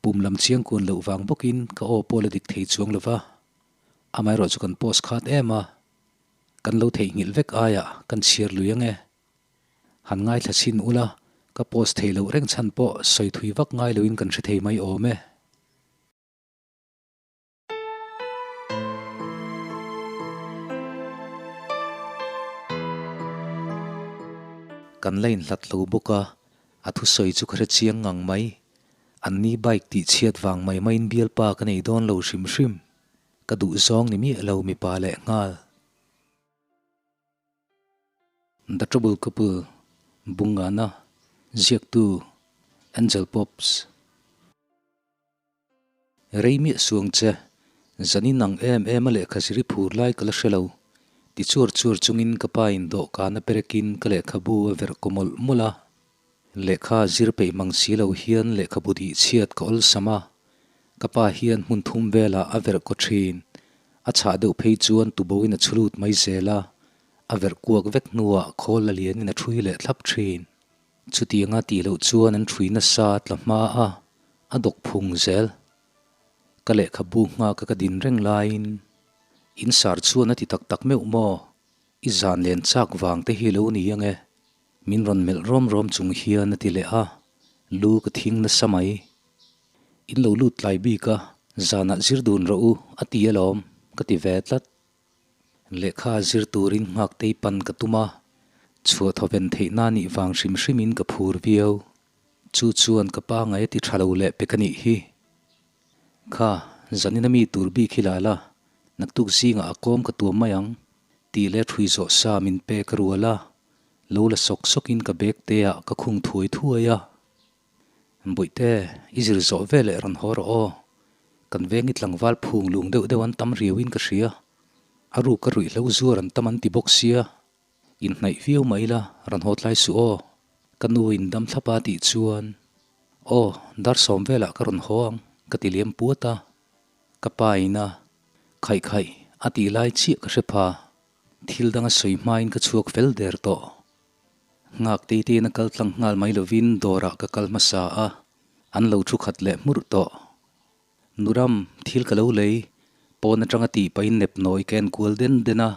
Pum lam chiang kuan loh vang bawkin ka aw pawh la dik thei chuang lo va, amaherawh chu kan post khat em a, kan lo theihnghilh vek aiah kan chhiar lui ang e. Han ngaithla chhin ula, ka post thei loh reng chhan pawh sawi thui vak ngai loin kan hre thei mai awm e. Kan la inhlat lo bawk a, a thusawi chu ka hre chiang ngang mai. An ni bike tih chhiat vang mai maiin bialpa ka nei dawn lo hrim hrim. Ka duh zawng ni miah lo mipa leh nghal. The Trouble Couple, Bungana, ziaktu Angel Pops. Rei miah suang che, zanin ang em em a lehkha ziri phur lai ka la hre lo. Ti chuar chuar chungin ka pa in dawhkan a perekin ka lehkhabu a verh kaw mawlh mawlh a. Lehkha zir peih mang si lo hian lehkhabu dih chhiat ka awlsam a, ka pa hian hmun thum velah a verh kaw thin. A chhah deuh phei chuan tuboin a chhulut mai zel a, a verh kuak vek hnuah khawl la lianin a ṭhui leh thlap thin. Chutianga tih loh chuan an ṭhui nasa tla hma a, a dawk phung zel. Ka lehkhabu nghaka ka din reng laiin, In sar chuan a ti tak tak meuh maw? I zan len chak vang te hi lo ni ang e. Min rawn melh rawm rawm chung hian a ti leh a, lu ka thing nasa mai. In lo lut tlai bik a, zanah zir dun rawh u a ti alawm, ka ti ve tlat. Lehkha zir turin nghak tei pan ka tum a, chhuah thawven theih na nih vang hrim hrimin ka phur viau. Chu chuan ka pa ngai a ti tha lo leh pek a nih hi. Kha, zanin a mi tur bik hi la la, naktuk zingah a kawm ka tuam mai ang, tih leh ṭhui zawh sa min pek a rual a, lo la sawk sawkin ka bag te ah ka khung thuai thuai a. Bawihte, i zir zawh veleh rawn haw rawh aw. Kan vengi tlangval phung lung deuh deuh an tam riauin ka hria. A ruk a ruihhlo zuar an tam an ti bawk sia. Inhnaih viau mai la, rawn haw tlai suh aw. Ka nu in dam thlap a tih chuan, Aw, dar sawm velah ka rawn haw ang, ka ti liam puat a. Ka pa ina khaih khaih a tih lai chiah ka hre pha. Thil danga sawi hmain ka chhuak fel der tawh. Nghak tei tein a kal tlang nghal mai lovin dawrah ka kal hmasa a, an lo thu khat leh hmurh tawh. Nuram, thil ka lo lei, pawn atanga tih pahin nep nawi ka en kual den den a,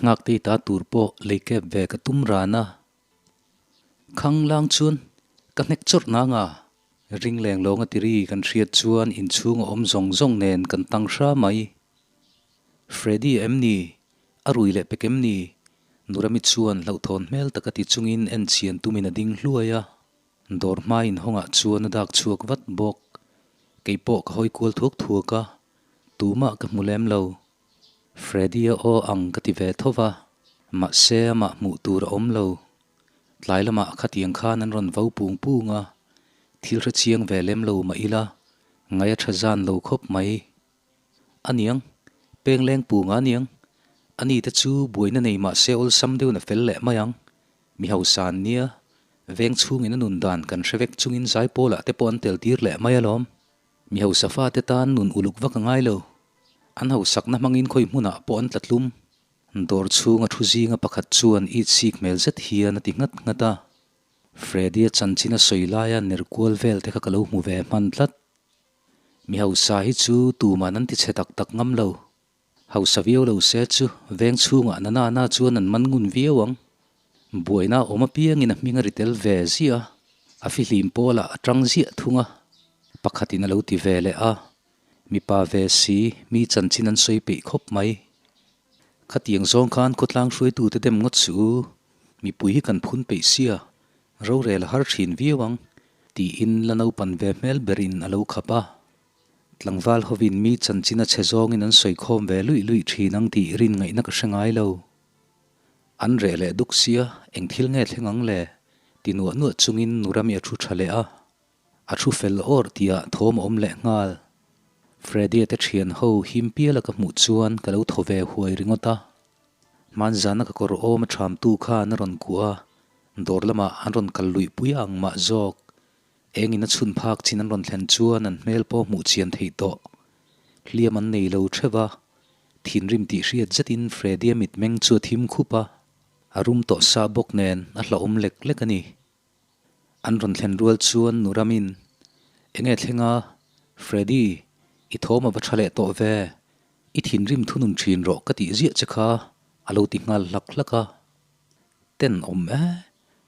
nghak tei ta tur pawh lei kep ve ka tum ran a. Khang lang chuan ka hnek chawrh nang a, ring leng lawnga tiri kan hriat chuan inchhung a awm zawng zawng nen kan tang hra mai. Freddy em ni? A rui leh pek em ni? Nurami chuan hlauhthawn hmel taka ti chungin en chhian tumin a ding hluai a. Dawr hma inhawngah chuan a dak chhuak vat bawk. Kei pawh ka hawi kual thuak thuak a, tumah ka hmu lem lo. Freddy-a aw ang ka ti ve tho va, mahse amah hmuh tur a awm lo. Tlai lamah khatiang khan an rawn vo pung pung a, thil hre chiang ve lem lo mah ila, ngaih a tha zan lo khawp mai. A niang, peng leng pu nga niang. A ni te chu buaina nei mah se awlsam deuhin a fel leh mai ang. Mi hausa an nia, veng chhungin a nun dan kan hre vek chungin zaipawlah te pawh an tel tir leh mai alawm. Mi hausa fate tan nun uluk vak a ngai lo. An hausakna hmangin khawi hmunah pawh an tla tlum. Dawr chhunga thu zinga pakhat chuan it sik hmel zet hian a ti nghat nghat a. Freddy-a chanchin a sawi laia ner kual vel te kha ka lo hmu ve hman tlat. Mi hausa hi chu tuman an ti chhe tak tak ngam lo. Hausa viau lo se chu veng chhungah na na na chuan an man ngun viau ang. Buaina awm apiangin a hming a ri tel ve ziah a, a fihlim pawlah a tang ziah thung a. Pakhatin a lo ti ve leh a, mipa ve si mi chanchin an sawi peih khawp mai. Khatiang zawng khan khawtlang hruaitute dem ngawt suh u, mipui hi kan phun peih sia, Rorel a har thin viau ang, tiin la naupan ve hmel berin a lo khap a. Tlangval hovin mi chanchin a chhe zawngin an sawi khawm ve luih luih thin ang tih rin ngaihna ka hre ngai lo. An reh leh duk sia, eng thil nge thleng ang le? ti nuah nuah chungin Nurami a thu tha leh a. A thu fel awr tihah thawm a awm leh nghal. Freddy-a te thian ho him piala ka hmuh chuan ka lo thaw ve huai ringawt a. Hmanzana ka kawr awm a thamtu khan a rawn kuah a, dawr lamah an rawn kal luih pui ang mah zawk. Engin a chhun phak chin an rawn thlen chuan an hmel pawh hmuh chian theih tawh. Hliam an nei lo theuh a, thinrim tih hriat zetin Freddy-a mitmeng chu a thim khup a, a rum tawh sa bawk nen a hlauhawm lek lek a ni. An rawn thlen rual chuan Nuramin, Enge thlenga? Freddy, i thawm a va tha leh tawh ve, i thinrim thunun thin rawh ka tih ziah che kha, a lo ti nghal hlak hlak a. Ten awm e,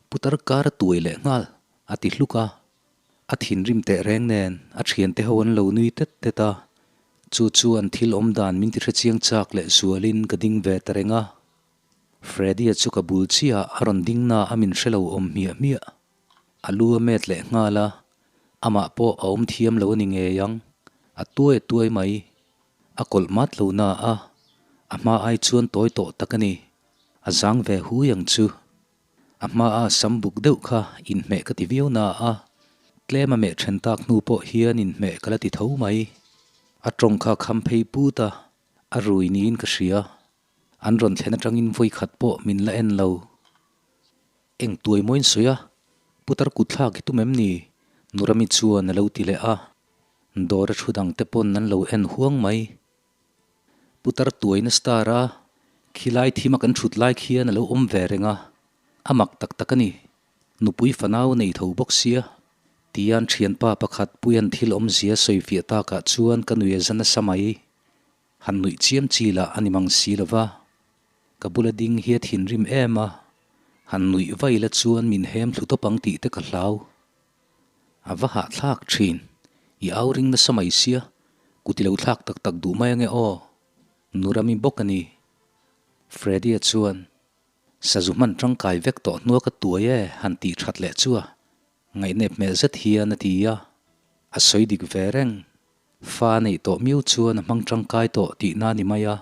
putar kar a tuai leh nghal, a ti hluk a. A thinrim teh reng nen a thiante ho an lo nui tet tet a, chu chuan thil awm dan min ti hrechiang chak leh zualin ka ding ve ta reng a. Freddy-a chu ka bul chiah a rawn ding na a min hre lo awm hmiah hmiah. A lu a met leh nghal a, amah pawh a awm thiam lo a ni ngei ang, a tuai a tuai mai. A kawlh mat lo na a, a hma ai chuan tawi tawh tak a ni. A zang ve hui ang chu. A hma a sam buk deuh kha inhmeh ka ti viau na a, tlem a meh then tak hnu pawh hian inhmeh ka la ti tho mai. A tawng kha kham phei put a, a rui niin ka hria. An rawn thlen atangin vawi khat pawh min la en lo. Eng tuai mawiin sawi a, putar kut thlak i tum em ni? Nurami chuan a lo ti leh a. Dawr a thu dang te pawn an lo en huang mai. Putar tuaina star a, khilai thim a kan thut lai khian a lo awm ve reng a, a mak tak tak a ni. Nupui fanau a nei tho bawk sia. Tian thianpa pakhat Puian thil awmzia sawifiah takah chuan ka nui a za nasa mai. Han nuih chiam chi lah a ni mang si lo va, ka bula ding hi a thinrim em a, han nuih vai la chuan min hem thlu tawp ang tih te ka hlau. A va hahthlak thin, i au ring nasa mai sia, kut i lo thlak tak tak duh mai ange aw, Nurami bawk a ni. Freddy-a chuan, Sazu hman tangkai vek tawh hnua ka tuai e han tih that leh chu a, Ngaihnep hmel zet hian a ti a, a sawi dik ve reng. Fa a neih tawh miau chuan a hmang tangkai tawh tihna a ni mai a,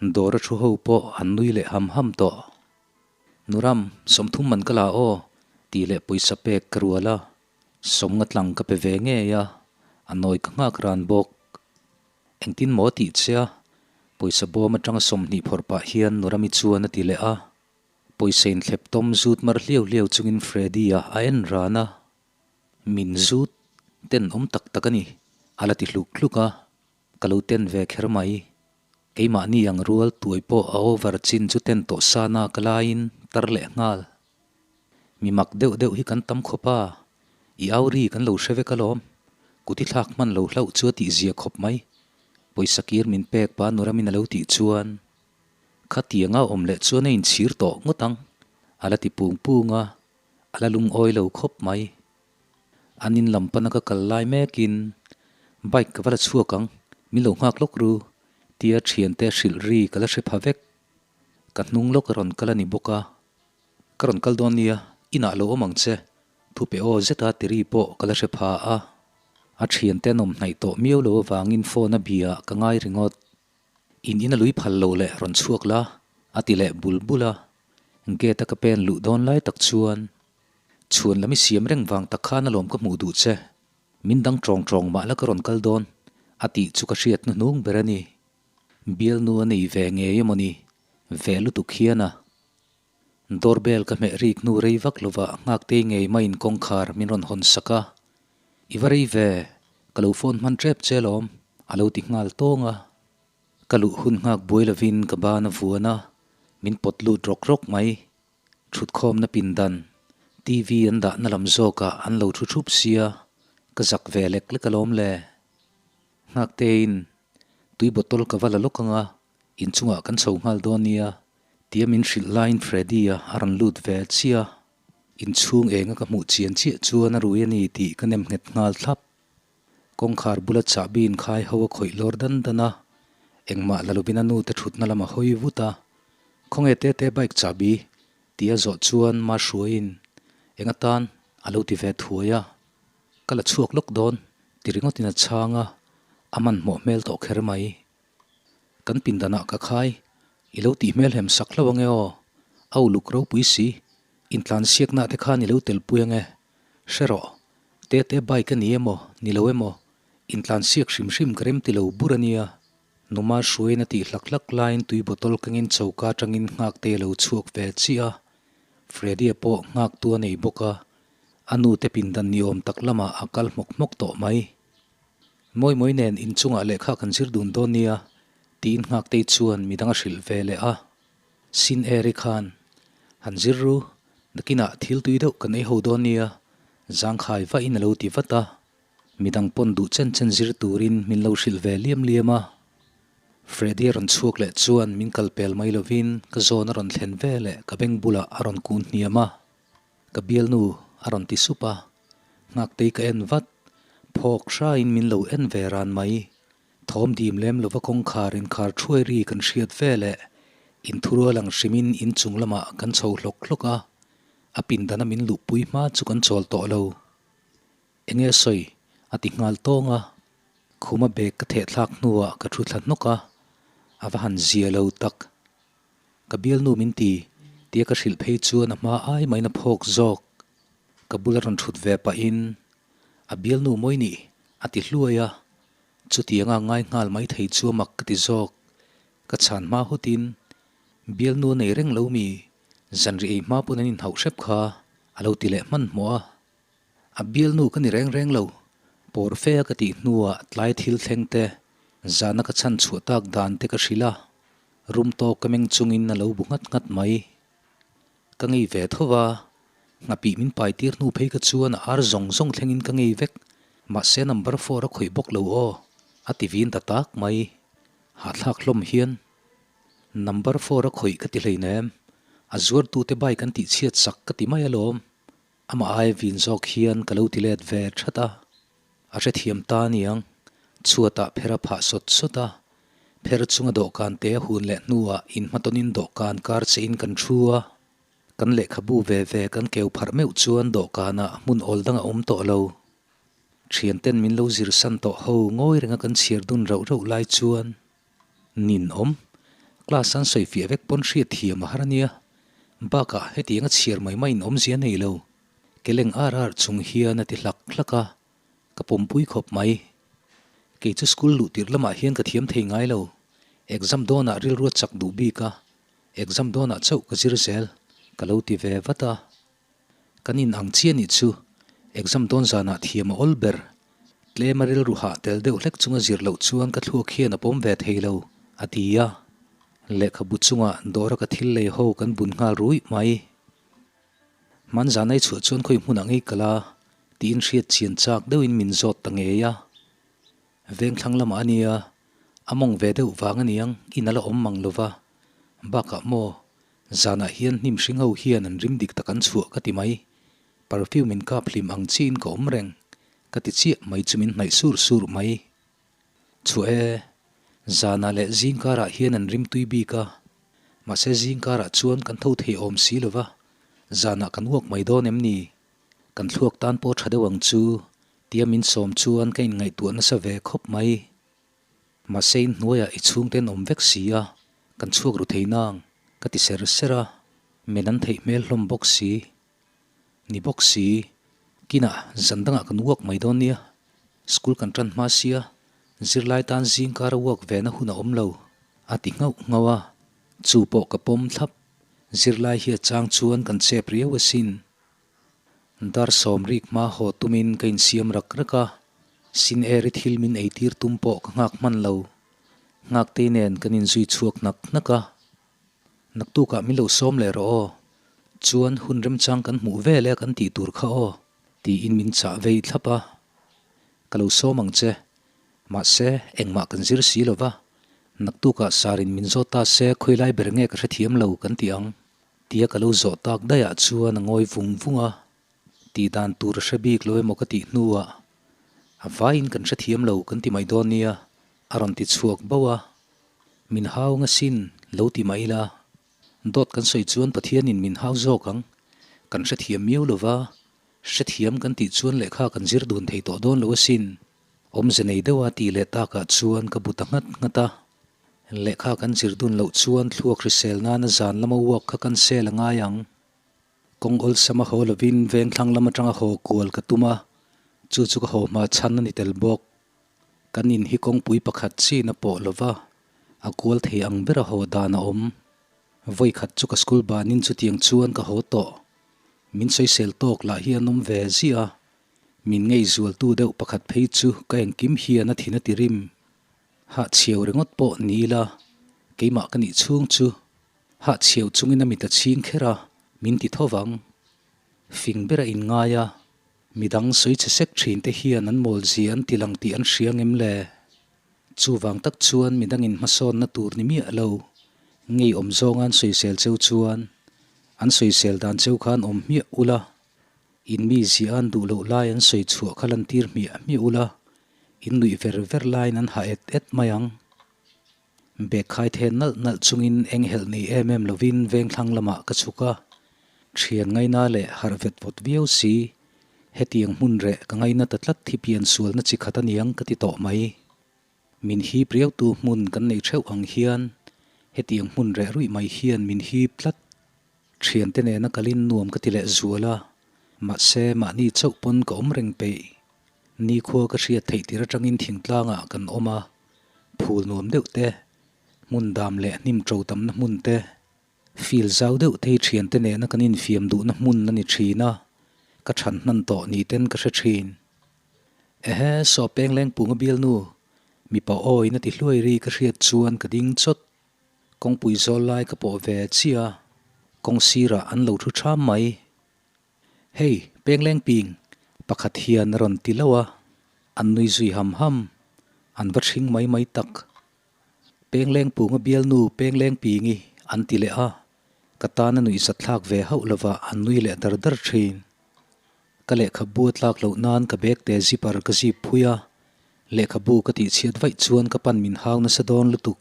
dawr a thu ho pawh an nui leh ham ham tawh. Nuram, 30 man ka la aw, tih leh pawisa pek ka rual a, sawmnga tlang ka pe ve ngei a, a nawi ka nghak ran bawk. Engtin maw tih che a, pawisa bawm atanga 20 phawrh pah hian Nurami chuan a ti leh a. Pawisa inthlep tawm zut mar hliau hliau chungin Freddy-a a en ran a, Min zut ten awm tak tak a ni, a la ti hluk hluk a, ka lo ten ve kher mai. Keimahni ang rual tuai pawh a over chin chu ten tawh sa na ka laiin tar leh nghal. Mi mak deuh deuh hi kan tam khawp a, i au ri kan lo hre vek alawm, kut i thlak hman lo hlauh chu a tihzia khawp mai, pawisa kir min pek pa Nuramin a lo tih chuan Khatianga awm leh chuan a inchhir tawh ngawt ang, a la ti pung pung a, a la lungawi lo khawp mai. An in lam pana ka kal lai mekin, Bike ka va la chhuak ang, min lo nghak lawk ru, tia thiante hrilh ri ka la hre pha vek. Ka hnung lawk a rawn kal a ni bawk a, Ka rawn kal dawn nia, inah lo awm ang che, thupe aw zeta ti ri pawh ka la hre pha a. A thiante an awm hnaih tawh miau lo avangin phone a bia ka ngai ringawt. In in a lui phal lo leh rawn chhuak la, a ti leh bul bul a. Gate a ka pen luh dawn lai tak chuan chhuan lam i siam reng vang tak khan alawm ka hmuh duh che. Min dang tawng tawng mah la ka rawn kal dawn, a tih chu ka hriat hnuhnung ber a ni. Bialnu a nei ve ngei emaw ni? Ve lutuk hian a. Doorbell ka hmeh rik hnu rei vak lovah Nghaktei ngei maiin kawngkhar min rawn hawn sak a, I va rei ve, ka lo phone hman tep che alawm, a lo ti nghal tawng a. Ka luh hun nghak buai lovin ka ban a vuan a, min pawt lut rawk rawk mai. Thutkhawmna pindan, TV an dahna lam zawkah an lo thu thup sia, ka zak ve lek lek alawm le. Nghakteiin tui bottle ka va la lawk ang a, Inchungah kan chho nghal dawn nia, tia min hrilh laiin Freddy-a a rawn lut ve chiah a. Inchhung enga ka hmuh chian chiah chuan a rui a ni tih ka nem nghet nghal thlap. Kawngkhar bula chahbi inkhai ho a khawih lawr dan dan a, engmah la lovin a nute thutna lam a hawi vut a. Khawnge tete bike chahbi? tia zawh chuan ma hruaiin eng atan a lo ti ve thuai a. Ka la chhuak lawk dawn ti ringawtin a chhang a, a hmanhmawh hmel tawh kher mai. Kan pindanah ka khai, i lo tih hmel hem sak hlauh ange aw, a uluk ropui si, intlan siakna te khan i lo telpui ange, hre rawh, tete bike a ni emaw, ni lo emaw, intlan siak hrim hrim ka rem ti lo bur a nia, Numa hruaiin a tih hlak hlak laiin tui bottle kengin choka atangin nghak te a lo chhuak ve chiah a, Freddy-a pawh nghaktu a nei bawk a, a nu te pindan ni awm tak lamah a kal hmawk hmawk tawh mai. Mawi mawi nen inchungah lehkha kan zir dun dawn nia, tiin Nghaktei chuan midang a hrilh ve leh a. Sin Eri khan, Han zir ru, nakinah thil tui deuh kan ei ho dawn nia, zangkhai vahin a lo ti vat a. Midang pawn duh chen chen zir turin min lo hrilh ve liam liam a. Freddy a rawn chhuak leh chuan min kal pel mai lovin ka zawn a rawn thlen ve leh ka beng bulah a rawn kun hniam a. Ka bialnu a rawn ti sup a. Nghaktei ka en vat. Phawk hrain min lo en ve ran mai. Thawm dim lem lova kawngkhar inkhar thuai ri kan hriat ve leh inthurual ang hrimin inchung lamah kan chho hlawk hlawk a. A pindana min luhpui hma chu kan chawl tawh lo. Enge sawi? a ti nghal tawng a. Khuma bag ka theh thlak hnuah ka thu thla hnawk a, a va han zia lo tak. Ka bialnu min ti, tia ka hrilh phei chuan a hma ai main a phawk zawk. Ka bula rawn thut ve pahin, A bialnu mawi nih, a ti hluai a. Chutianga ngai nghal mai thei chu a mak ka ti zawk. Ka chhan hma hutin, Bialnu a nei reng lo mi, zanri ei hma pawn an inhauh hrep kha, a lo ti leh hmanhmawh a. A bialnu ka ni reng reng lo. Pawr fe a ka tih hnuah tlai thil thleng te, zahna ka chhan chhuah tak dan te ka hrilh a, rum tawk ka meng chungin a lo bu nghat nghat mai. Ka ngei ve tho va, nghapih min pai tir hnu phei ka chuan a ar zawng zawng thlengin ka ngei vek, mahse number four a khawih bawk lo aw, a ti vin ta tak mai. Hahthlak hlawm hian number four a khawih ka ti hleinem, a zuartute bike an tihchhiat sak ka ti mai alawm. Amah ai vin zawk hian ka lo ti let ve that a, a hrethiam ta aniang, chhuatah pher a phah sawt sawt a, pher chunga dawhkan te a hun leh hnuah inhmatawnin dawhkan kar che in kan thu a, kan lehkhabu ve ve kan keu pharh meuh chuan dawhkanah hmun awl dang a awm tawh lo. Thianten min lo zir san tawh ho ngawi renga kan chhiar dun rauh rauh lai chuan Nin awm. Class an sawi fiah vek pawn hriat thiam a har ania. Bakah hetiang a chhiar mai mai in awmzia nei lo. Keleng ar ar chung hian a ti hlak hlak a, ka pawmpui khawp mai. Kei chu school luh tirh lamah hian ka thiam thei ngai lo. Exam dawnah rilru a chak duh bik a, exam dawnah chauh ka zir zel, ka lo ti ve vat a. Kan in ang chiah nih chu exam dawn zanah thiam a awl ber. Tlem a rilru hah tel deuh hlek chunga zir loh chuan ka thluak hian a pawm ve thei lo, a ti a. Lehkhabu chungah dawra ka thil lei ho kan bun nghal ruih mai. Hman zan ai chhuah chuan khawi hmunah ngei kal a, tiin hriat chian chak deuhin min zawt ta ngei a. Vengthlang lamah a nia, a mawng ve deuh vang aniang in a la awm mang lova, bakah maw Zanah hian hnim hring ho hian an rim dik tak an chhuah ka ti mai. Perfume in kap hlim ang chiin ka awm reng. Ka ti chiah mai chu min hnaih sur sur mai. Chhuah e. Zanah leh zing karah hian an rim tui bik a. Mahse zing karah chuan kan tho thei awm si lo va. Zanah kan uak mai dawn em ni? Kan thluak tan pawh tha deuh ang chu tia min sawm chuan ka inngaihtuah nasa ve khawp mai. Mahse in hnuaiah i chhungte an awm vek si a, kan chhuak ru thei nang, ka ti ser ser a, men an theih hmel hlawm bawk si. Ni bawk si, kinah zan dangah kan uak mai dawn nia, school kan tan hma sia, zirlai tan zing kara uak ve na hun a awm lo, a ti nghauh nghauh a, chu pawh ka pawm thlap, zirlai hi a chang chuan kan chep riau asin. Dar sawmrik hma haw tumin ka insiam rak rak a, sin eri thil min eitir tum pawh ka nghak hman lo. Nghaktei nen kan inzui chhuak hnak hnak a, Naktukah min lo sawm leh rawh aw, chuan hun remchang kan hmuh vel e kan tih tur kha aw, tiin min chah vei thlap a. Ka lo sawm ang che, mahse engmah kan zir si lo va, naktukah sarin min zawt ta se khawilai ber nge ka hrethiam lo kan ti ang. Tia ka lo zawh tak daihah chuan a ngawi vung vung a, tih dan tur a hre bik lo emaw ka tih hnuah a vaiin kan hrethiam lo kan ti mai dawn nia a rawn ti chhuak bauh a, min hau anga sin lo ti mah ila dawt kan sawi chuan Pathianin min hau zawk ang, kan hrethiam miau lo va, hrethiam kan tih chuan lehkha kan zir dun thei tawh dawn lo asin, awmze nei deuha tih leh takah chuan ka bu ta nghat nghat a. Lehkha kan zir dun loh chuan thluak hrisel nana zan lama uak kha kan sel a ngai ang. Kawng awlsama haw lovin vengthlang lam atanga haw kual ka tum a, chu chu ka haw hma chhan a ni tel bawk. Kan in hi kawngpui pakhat chin a pawh lova, a kual thei ang bera haw dan a awm. Vawikhat chu ka school banin chutiang chuan ka haw tawh. Min sawisel tawk lah hi an awm ve ziah a, min ngeizualtu deuh pakhat phei chu ka engkim hian a thin a ti rim. Hahchhiau ringawt pawh ni ila, keimah ka nih chhung chu hahchhiau chungin a mit a chhing kher a, min ti tho vang. Fing bera inngai a. Midang sawi che sek thin te hian an mawl zia an ti lang tih an hria ngem le? Chuvang tak chuan midangin hmasawnna tur ni miah lo. Ngeiawm zawnga an sawisel cheu chuan an sawisel dan cheu khan awm hmiah ula, in mi zia an duh loh lai an sawi chhuah kha lantir hmiah hmiah ula, in nuih ver ver laiin an ha et et mai ang. Bag khai then nalh nalh chungin eng helh nei em em lovin vengthlang lamah ka chhuk a, thian ngaina leh harh vet vawt viau si, hetiang hmun reh ka ngaina ta tlat hi pian sualna chi khat aniang ka ti tawh mai. Min hip riautu hmun kan nei theuh ang hian hetiang hmun reh ruih mai hian min hip tlat. Thiante nena kalin nuam ka ti leh zual a, mahse mahni chauh pawn ka awm reng peih. Nikhua ka hriat theih tir atangin thingtlangah kan awm a, phul nuam deuh te, hmun dam leh hnim to tamna hmun te, fil zau deuh te hi thiante nena kan infiam duhna hmun a ni thin a, ka chhan hnan tawh ni ten ka hre thin. Ehe, saw pengleng punga bialnu, mipa awiin a ti hluai ri ka hriat chuan ka ding chawt. Kawngpui zawl lai ka pawh ve chiah a, kawng sirah an lo thu tham mai. Hei, pengleng ping, pakhat hian a rawn ti lo a, an nui zui ham ham, an va thring mai mai tak. Pengleng punga bialnu pengleng pingi an ti leh a, ka tan a nuihzat thlak ve hauh lova an nui leh dar dar thin. Ka lehkhabu a tlak loh nan ka bag te zipper ka zip phui a, lehkhabu ka tihchhiat vaih chuan ka pan min hau nasa dawn lutuk.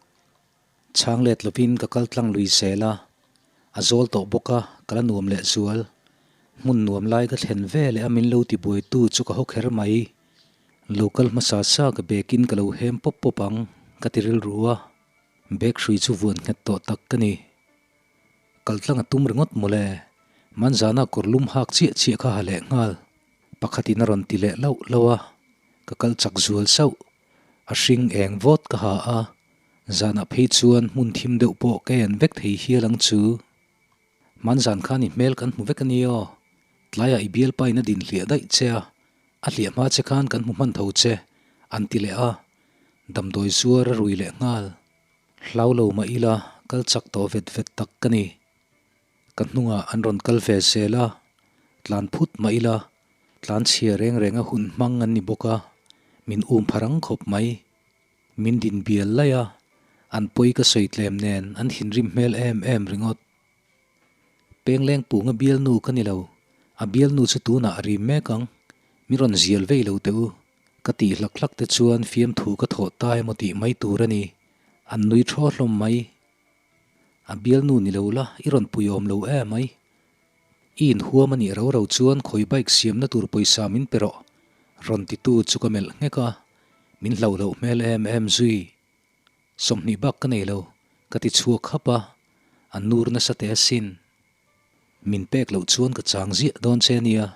Chhang let lovin ka kal tlang lui zel a, a zawl tawh bawk a, ka la nuam leh zual. Hmun nuam lai ka thlen ve leh a min lo ti buaitu chu ka haw kher mai. Lo kal hmasa sa ka bekin ka lo hem pawp pawp ang, ka ti rilru a, bag hrui chu vuan nghet tawh tak ka ni. Kal tlang a tum ringawt mawle, Manzana kawr lum hak chiah chiah kha ha leh nghal. Pakhatin a rawn ti leh lauh lauh a, ka kal chak zual sauh. A hring eng vawt ka ha a, zanah phei chuan hmun thim deuh pawh ka en vek thei hial ang chu. Hman zan khan i hmel kan hmu vek a ni aw, tlaiah i bialpa in a din hliah daih che a, a hliah hma che khan kan hmu hman tho che, an ti leh a, damdawi zuar a rui leh nghal. Hlau lo mah ila kal chak tawh vet vet tak ka ni. Ka hnungah an rawn kal ve zel a, tlan phut mah ila tlan chhia reng reng a hun hmang an ni bawk a, min um pha rang khawp mai. Min din bial laih a, an pawi ka sawi tlem nen an thinrim hmel em em ringawt. Pengleng punga bialnu ka ni lo, a bialnu chu tunah a rim mek ang, min rawn zial vei lo teh u, ka tih hlak hlak te chuan fiamthu ka thawh ta emaw tih mai tur a ni, an nui thaw hlawm mai. A bialnu ni lo la, i rawn pui awm lo em ai. I inhuam a nih ro ro chuan khawi bike siamna tur pawisa min pe rawh, rawn titu chu ka melh nghek a, min hlauh loh hmel em em zui. 20 bak ka nei lo, ka ti chhuak khap a, a nur nasa teh asin. Min pek loh chuan ka chang ziah dawn che ania,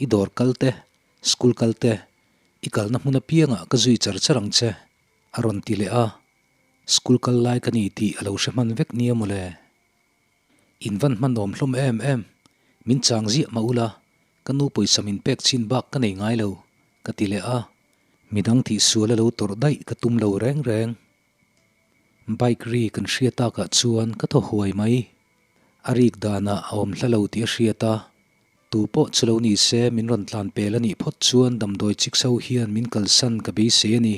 i dawr kal te, school kal te, i kalna hmun apiangah ka zui char char ang che, a rawn ti leh a. School kal lai ka ni tih a lo hre hman vek nia mawle. In van hman awm hlawm em em, min chang ziah mah ula, ka nu pawisa min pek chin bak ka nei ngai lo, ka ti leh a. Midang tih sual a lo tawrh daih ka tum lo reng reng. Bike ri kan hria takah chuan ka thaw huai mai. A rik danah a awm hla lo tih a hriat a, tu pawh chu lo ni se min rawn tlan pel a nih phawt chuan damdawi chikso hian min kalsan ka beisei a ni.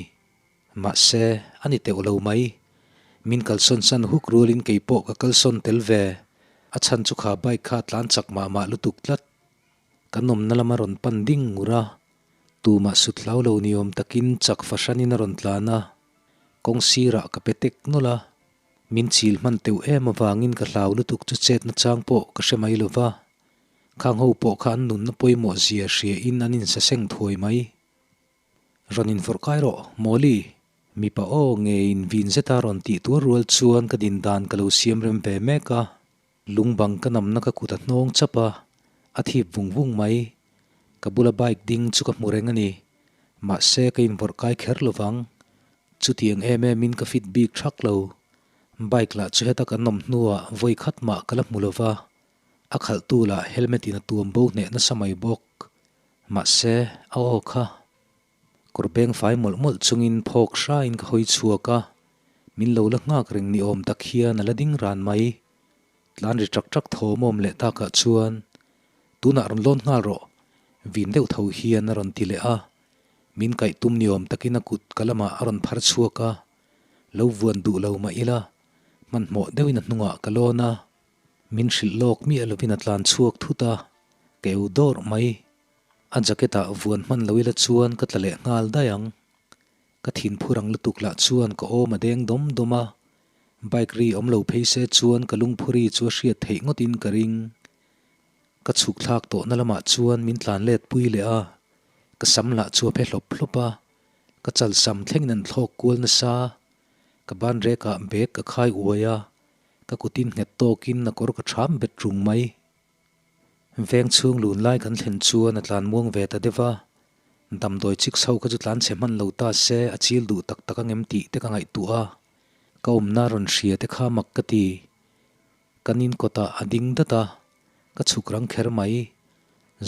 Mahse, a ni teuh lo mai. Min kalsawn san huk rualin kei pawh ka kalsawn tel ve. A chhan chu kha bike kha a tlan chak mah mah lutuk tlat. Kan awmna lama rawn pan ding ngur a, tumah sut hlau lo ni awm takin chak fahranin a rawn tlan a. Kawng sirah ka pe tek nawlh a. Min chil hman teuh em avangin ka hlau lutuk chu chetna chang pawh ka hre mai lova. Khang ho pawh kha an nunna pawimawh zia hria in an insaseng thuai mai. Rawn invawrh kai rawh, Mawli! Mipa aw nge in vin zeta rawn tih tuar rual chuan ka din dan ka lo siam rem ve mek a. Lungbang ka namna ka kut a hnawng chap a, a thip vung vung mai. Ka bula bike ding chu ka hmu reng a ni. Mahse ka invawrh kai kher lovang. Chutiang em em in ka fit bik thak lo. Bike lah chu heta kan awm hnuah vawi khat mah ka la hmu lova. A khalhtu lah helmet in a tuam bo hneh nasa mai bawk. Mahse, a aw kha kawr beng fai mawlh mawlh chungin phawk hrain ka hawi chhuak a, min lo la nghak reng ni awm tak hian a la ding ran mai. Tlan ri ṭak ṭak thawm awm leh takah chuan, Tunah rawn lawn nghal rawh. Vin deuh tho hian a rawn ti leh a, min kaih tum ni awm takin a kut ka lamah a rawn phar chhuak a, lo vuan duh lo mah ila, hmanhmawh deuhin a hnungah ka lawn a, min hrilh lawk miah lovin a tlan chhuak thut a, ka eu dawrh mai. A jacket ah vuan hman lo ila chuan ka tla leh nghal daih ang. Ka thin phur ang lutuk lah chuan ka awm a deng dawm dawm a, bike ri awm lo phei se chuan ka lungphuri chu a hriat theih ngawtin ka ring. Ka chhuk thlak tawhna lamah chuan min tlan let pui leh a, ka sam lah chu a phe hlawp hlawp a, ka chal sam thlengin an thlawk kual nasa. Ka ban rekah bag ka khai uai a, ka kutin nghet tawkin a kawr ka ṭham bet rung mai. Veng chhung lun lai kan thlen chuan a tlan muang ve ta deuh a, damdawi chik chho kha chu tlan chhe hman lo ta se a chil duh tak tak angem tih te ka ngaihtuah a, ka awmna rawn hria te kha mak ka ti. Kan in kawtah a ding dat a, ka chhuk rang kher mai.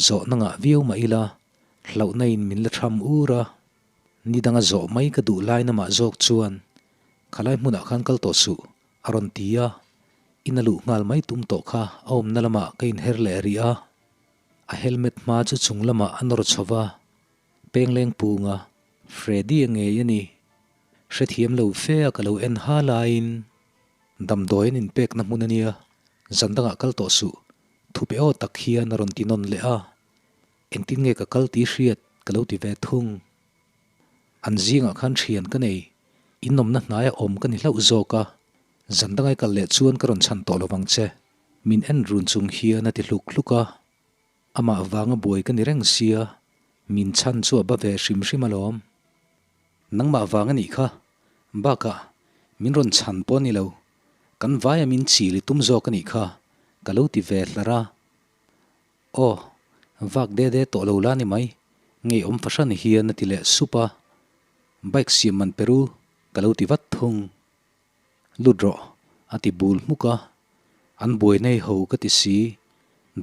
Zawhna ngah viau mah ila, hlauhna in min la tham ur a, ni danga zawh mai ka duh lai namah zawk chuan khalai hmunah khan kal tawh suh a rawn ti a, in a luh nghal mai tum tawh kha a awmna lamah ka inher leh rih a, a helmet hma chu chung lamah a nawr chho va, Pengleng punga Freddy a ngei a ni. Hrethiam lo fe a ka lo en ha laiin damdawi an inpekna hmun a nia, zan dangah kal tawh suh, thupe aw tak hian a rawn ti nawn leh a, engtin nge ka kal tih hriat ka lo ti ve thung. An zingah khan thian ka nei, inawmna hnaia awm ka ni hlauh zawk a, zan dangai kal leh chuan ka rawn chhan tawh lovang che. Min en run chung hian a ti hluk hluk a, amah vanga buai ka ni reng sia, min chhan chu a ba ve hrim hrim alawm. Nangmah vang a nih kha, bakah min rawn chhan pawh a ni lo, kan vaia min chil i tum zawk a nih kha, ka lo ti ve hlar a. Aw, vak de de tawh lo la ni mai, ngeiawm fahran hian a ti leh sup a, bike siam man peru ka lo ti vat thung. Lut rawh, a ti bul hmuk a, an buai nei ho ka ti si,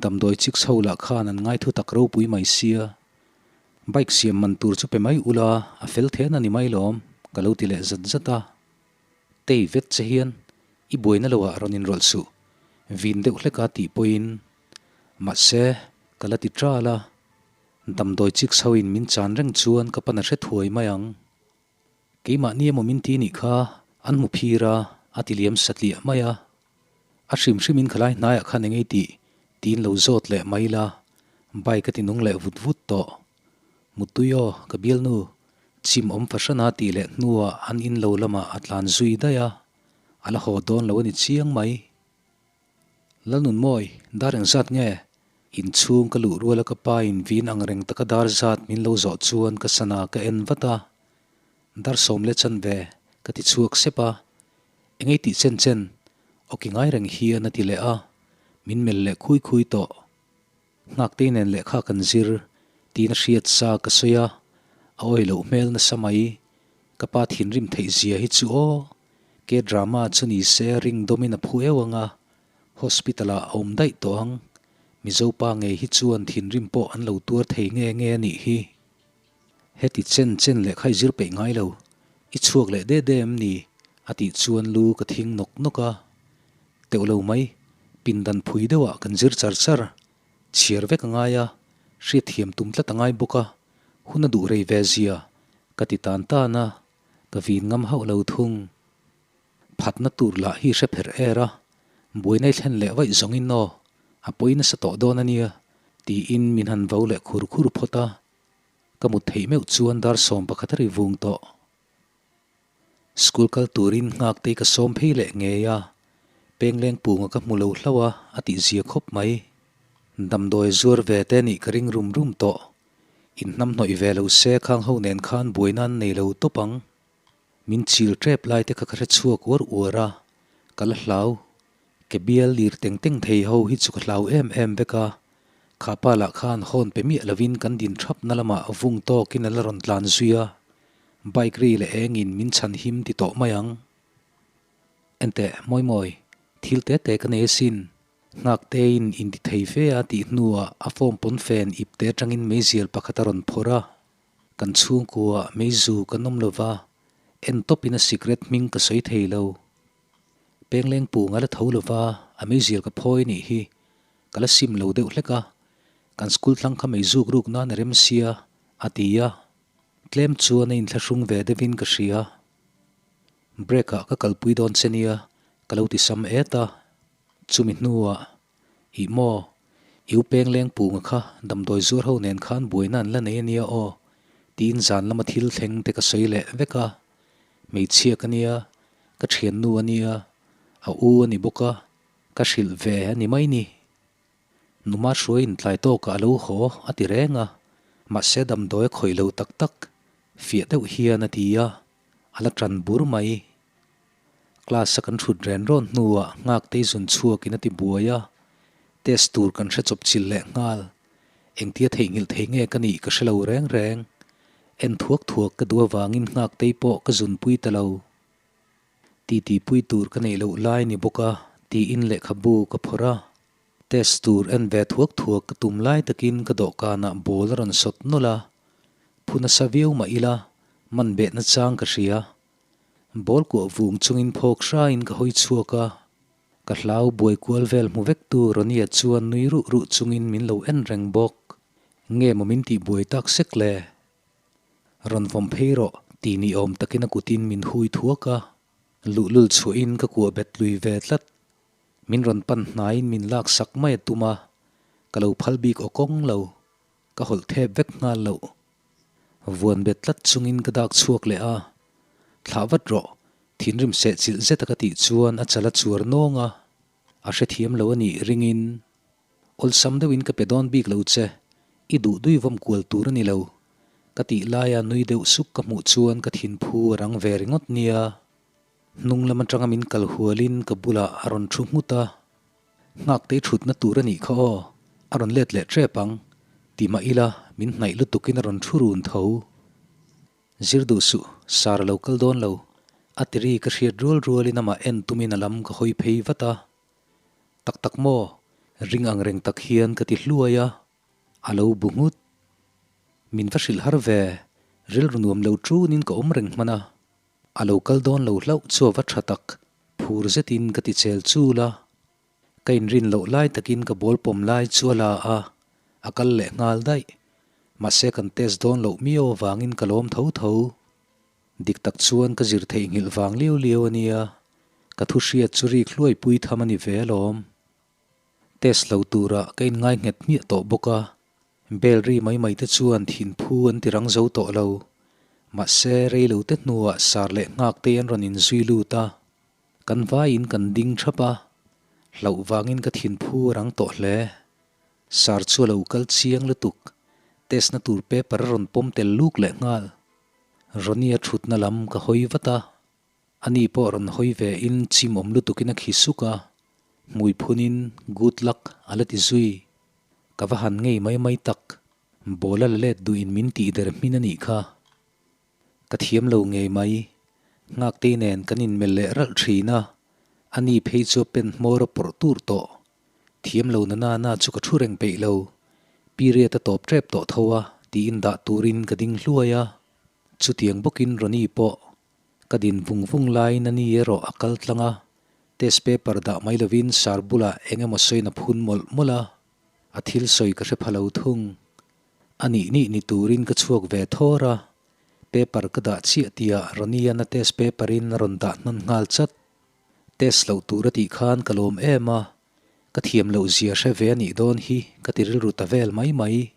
damdawi chik chho lah khan an ngaithu tak ropui mai sia, bike siam man tur chu pe mai ula a fel then a ni mai lawm, ka lo ti leh zat zat a. Tei vet che hian i buaina lo ah rawn inrawlh suh, vin deuh hlek a tih pawhin Mahse, ka la ti ṭal a, damdawi chik chho in min chan reng chuan ka pan a hre thuai mai ang. Keimahni emaw min ti nih kha an hmu phir a, a ti liam satliah mai a. A hrim hrim in khalai hnaiah khan engei tih tiin lo zawt leh mai la, bike a ti nung leh vut vut tawh. Muttui aw, ka bialnu, chim awm fahran a tih leh hnuah an in lo lamah a tlan zui daih a, a la haw dawn lo a ni chiang mai. Lalnunmawi, dar engzat nge? Inchhung ka luh ruala ka pa in vin ang reng taka dar zat min lo zawh chuan ka sana ka en vat a. Dar sawm leh chan ve, ka ti chhuak sep a. Engei tih chen chen, awki ngai reng hian a ti leh a, min melh leh khui khui tawh. Nghaktei nen lehkha kan zir, tiin a hriat sa ka sawi a, a awi loh hmel nasa mai. Ka pa thinrim theih zia hi chu aw, ke drama chu ni se ring dawmin a phu eu ang a, hospital ah a awm daih tawh ang. Mizo pa ngei hi chuan thinrim pawh an lo tuar thei nge nge a nih hi. Heti chen chen lehkha i zir peih ngai lo, i chhuak leh de de em ni? a tih chuan lu ka thing nawk nawk a. Teuh lo mai, pindan phui deuhah kan zir char char, chhiar vek a ngai a, hriatthiam tum tlat a ngai bawk a, hun a duh rei ve zia ka ti tan tan a, ka vin ngam hauh lo thung. Phatna tur lah hi hre pherh er a, buaina i thlen leh vaih zawngin aw, a pawi nasa tawh dawn a nia, tiin min han vo leh khur khur phawt a, ka mut theih meuh chuan dar 11 a ri vung tawh. School kal turin Nghaktei ka sawm phei leh ngei a, Pengleng punga ka hmu lo hlauh a, a tih zia khawp mai. Damdawi zuar ve te nih ka ring rum rum tawh. Inhnam hnawih ve lo se khang ho nen khan buaina an nei lo tawp ang. Min chil tep lai te kha ka hre chhuak uar uar a, ka la hlau. Ke bial lir teng teng thei ho hi chu ka hlau em em vek a, kha pa lah khan hawn pe miah lovin kan din thapna lamah vung tawkin a la rawn tlan zui a, bike ri leh engin min chhan him ti tawh mai ang. Enteh, mawi mawi, thil te te ka nei asin. Nghakteiin inti thei fe a tih hnuah a form pawn fen ip te atangin meizial pakhat a rawn phawrh a. Kan chhungkuaah meizu kan awm lova, en tawpin a sikret hming ka sawi thei lo. Pengleng pung a la tho lova, a meizial ka phawi nih hi ka la sim lo deuh hlek a. Kan school tlang kha mei zuk ruk nan a rem sia, a ti a. Tlem chuan a inthlahrung ve deuhin ka hria. Break ah ka kalpui dawn che nia, ka lo ti sam et a. Chumi hnuah, Ih maw, i u peng leng punga kha damdawi zuar ho nen khan buaina an la nei a nia aw, tiin zan lama thil thleng te ka sawi leh vek a. Hmeichhia ka nia, ka thiannu a nia, a u a ni bawk a, ka hrilh ve a ni mai ni. Numa hruaiin tlai tawkah a lo haw a ti reng a, mahse damdawi a khawih lo tak tak, fiah deuh hian a ti a, a la tan bur mai. Class a kan thut ren rawn hnuah Nghaktei zun chhuakin a ti buai a, test tur kan hre chawp chilh leh nghal. Engtia theihnghilh thei nge ka nih ka hre lo reng reng. En thuak thuak ka duh avangin Nghaktei pawh ka zunpui ta lo. Titi pui tur ka neih loh lai ni bawk a tiin lehkhabu ka phawrh a. Test tur en ve thuak thuak ka tum lai takin ka dawhkanah ball a rawn sawt nawlh a. Phu nasa viau mah ila man behna chang ka hria. Ball kuah vung chungin phawk hrain ka hawi chhuak a. Ka hlau buai kual vel hmu vek tu Ronnie chuan nui ruh ruh chungin min lo en reng bawk. Nge maw min tih buai tak sek le? Rawn vawm phei rawh tih ni awm takin a kutin min hui thuak a, luhlul chhuahin ka kuah bet lui ve tlat. Min rawn pan hnaiin min lak sak mai a tum a, ka lo phal bik aw kawng lo, ka hawlh thep vek nghal loh. Vuan bet tlat chungin ka dak chhuak leh a, Thlah vat rawh, thinrim seh chilh zeta ka tih chuan a chal a chuar nawng a, a hrethiam lo a nih ringin Awlsam deuhin ka pe dawn bik lo che, i duh dui vawm kual tur a ni lo. Ka tih laia nui deuh suk ka hmuh chuan ka thinphu a rang ve ringawt nia. Hnung lam atanga min kal hualin ka bulah a rawn thu nghut a. Nghaktei thutna tur a nih kha aw, a rawn let leh tep ang, ti mah ila min hnaih lutukin a rawn thu run tho. Zir duh suh, Sar a lo kal dawn lo, a ti ri ka hriat rual rualin amah en tumin a lam ka hawi phei vat a. Tak tak maw? Ring ang reng tak hian ka ti hluai a, a lo bu nghut. Min va hrilh har ve, rilru nuam lo tunin ka awm reng hman a. A lo kal dawn lo hlauh chu a va tha tak, phur zetin ka ti chel chul a. Ka inrin loh lai takin ka ball pawm lai chu a la a, a kal leh nghal daih. Mahse kan test dawn loh miau avangin ka lawm tho tho. Dik tak chuan ka zir theihnghilh vang liau liau a nia, ka thu hriat chu rik hluai pui tham a ni ve alawm. Test lo turah ka inngai nghet hmiah tawh bawk a, bell ri mai mai te chuan thinphu an ti rang zo tawh lo. Mahse, rei lo te hnuah sar leh nghak te an rawn inzui lut a, kan vaiin kan ding thap a, hlauh vangin ka thinphu a rang tawh hle. Sar chu a lo kal chiang lutuk, test na tur paper a rawn pawm tel luk leh nghal. Ronnie-a thutna lam ka hawi vat a, ani pawh rawn hawi ve in chim awm lutukin a khi suk a, hmui phunin good luck a la ti zui. Ka va han ngei mai mai tak, ball a la let duhin min tih der hmin a nih kha. Ka thiam lo ngei mai, Nghaktei nen kan inmelh leh ralh thin a, ani phei chu a pen hmawr a pawrh tur tawh. Thiam lo na na na chu ka thu reng peih lo. Period a tawp tep tawh tho a, tiin dah turin ka ding hluai a. Chutiang bawkin Ronnie pawh ka din vung vung laiin a ni erawh a kal tlang a, test paper dah mai lovin sar bulah eng emaw sawiin a phun mawlh mawlh a, a thil sawi ka hre pha lo thung. A nih nih ni turin ka chhuak ve thawr a, paper ka dah chiah tihah Ronnie-an a test paper-in a rawn dah hnan nghal chat. Test loh tur a tih khan ka lawm em a, ka thiam loh zia hre ve a nih dawn hi ka ti rilru ta vel mai mai.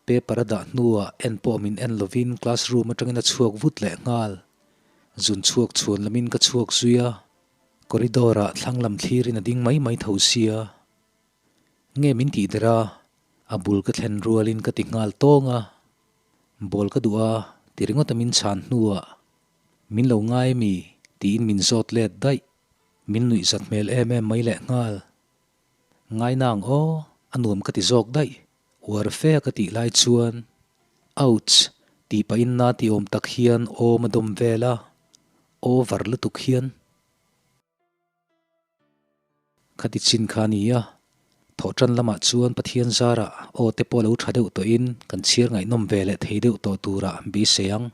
Paper a dah hnuah en pawh min en lovin classroom atangin a chhuak vut leh nghal. Zun chhuak chhuan lamin ka chhuak zui a, corridor ah thlang lam thlirin a ding mai mai tho sia. Nge min tih der a, a bul ka thlen rualin ka ti nghal tawng a, ball ka duh a ti ringawt a min chhan hnuah Min lo ngai mi? tiin min zawt let daih. Min nuih zat hmel em em mai leh nghal. Ngai nang aw, a nuam ka ti zawk daih, uar fe a ka tih lai chuan, Ouch! tih pahin na ti awm tak hian awm a dawm vel a, over lutuk hian. Khati chin kha a ni a, thawhtan lamah chuan Pathian zarah aw te pawh lo tha deuh tawhin kan chhiar ngaihnawm ve leh thei deuh tawh turah beisei ang.